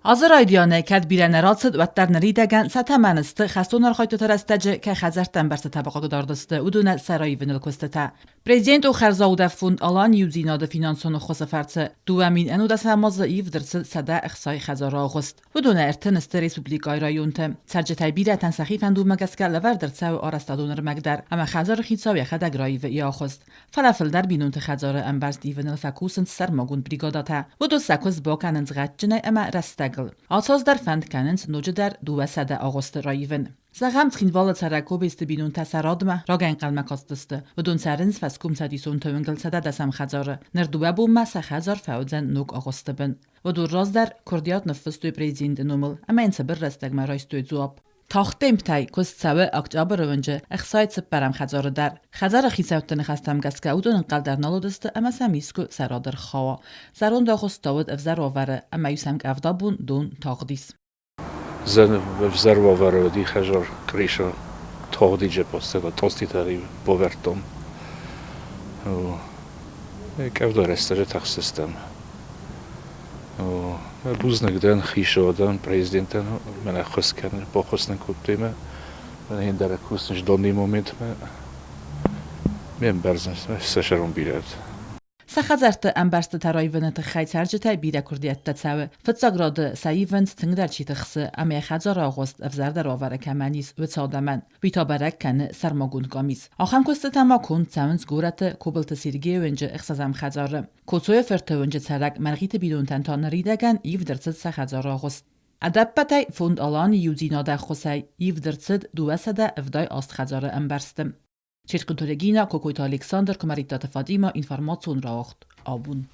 Азы райдианӕй кӕд бирӕ нӕ рацыд, уӕддӕр ныридӕгӕн сӕ тӕмӕны сты, хӕстон архайдтыты рӕстӕджы кӕй хӕдзӕрттӕ ӕмбӕрцытӕ бахъыгдард сты, уыдонӕн сӕ раивыныл куыстытӕ. Президент у хӕрзаудӕф фонд Алан иудзинады финансон ӕххуысы фӕрцы 2019 азы ивд ӕрцыд 160 хӕдзары агъуыст. Уыдонӕй ӕртын сты республикӕйы районты. Цӕрджытӕй бирӕтӕн сӕхи фӕндонмӕ гӕсгӕ лӕвӕрд ӕрцӕуы арӕзтадон ӕрмӕг дӕр, ӕмӕ хӕдзары хицау йӕхӕдӕг раивы йӕ агъуыст. Фӕлӕ фылдӕр бинонты хӕдзары ӕмбӕрзт ивыныл фӕкусынц сӕрмагонд бригадӕтӕ. Уыдон сӕ куыст бакӕнынц гъӕдджынӕй ӕмӕ рӕстӕгыл. Ацаз дӕр фӕнд кӕнынц ноджыдӕр 200 агъуысты раивын. Зӕгъӕм, Цхинвалы цӕрӕг Кобесты бинонтӕ сӕ радмӕ рагӕнхъӕлмӕ кастысты. Уыдон цӕрынц фӕскомцӕдисон тыуынгыл 110 хӕдзары. Ныр дыууӕ бонмӕ сӕ хӕдзар фӕуыдзӕн ног агъуысты бын. Уыдон раздӕр куырдиат ныффыстой президенты номыл ӕмӕ йын цыбыр рӕстӕгмӕ райстой дзуапп. Тагъд темптӕй куыст цӕуы Октябры уынджы 64-ӕм хӕдзары дӕр. Хӕдзары хицӕутты ныхӕстӕм гӕсгӕ уыдон ӕнхъӕл дӕр нал уыдысты ӕмӕ сӕм искуы сӕ рад ӕрхауа. Зӕронд агъуыст та уыд ӕвзӕр уавӕры ӕмӕ-иу сӕм къӕвда бон дон тагъдис. Ӕвзӕр уавӕры уыди хӕдзар Кърисы тагъдиджы тоститӕ бавӕрдтон. Къӕвда рӕстӕджы тахстыстӕм. Бузныг дӕн хицауадӕн, президентӕн, мӕн ӕххуыс кӕны, баххуыс нын кодтой мӕ. Мӕнӕ ӕндӕр кусынц донный моментмӕ. Ме мбӕрзын сӕ сӕрон бирӕ. Сӕ хӕдзӕртты ӕмбӕрзтытӕ раивыны тыххӕй цӕрджытӕй бирӕ куырдиӕттӕ цӕуы. Фыццаг рады сӕ ивынц тынгдӕр чи тыхсы ӕмӕ йӕ хӕдзары агъуыст ӕвзӕрдӕр уавӕры кӕмӕн ис, уыцы адӕмӕн. Уый та бӕрӕг кӕны сӕрмагонд къамис. Ахӕм куыстытӕ ма конд цӕуынц горӕты Кобылты Сергейы уынджы ӕхсӕзӕм хӕдзары. Коцойы фырты уынджы цӕрӕг Мӕргъиты бинонтӕн та ныридӕгӕн ивд ӕрцыд сӕ хӕдзары агъуыст. Ӕдӕппӕтӕй фонд Алани иудзинады ӕххуысӕй ивд ӕрцыд 278 хӕдзары ӕмбӕрзты. Черкъуты Регина, Кокойты Александр, Куымӕридтаты Фатимӕ, информацион рауагъд абон.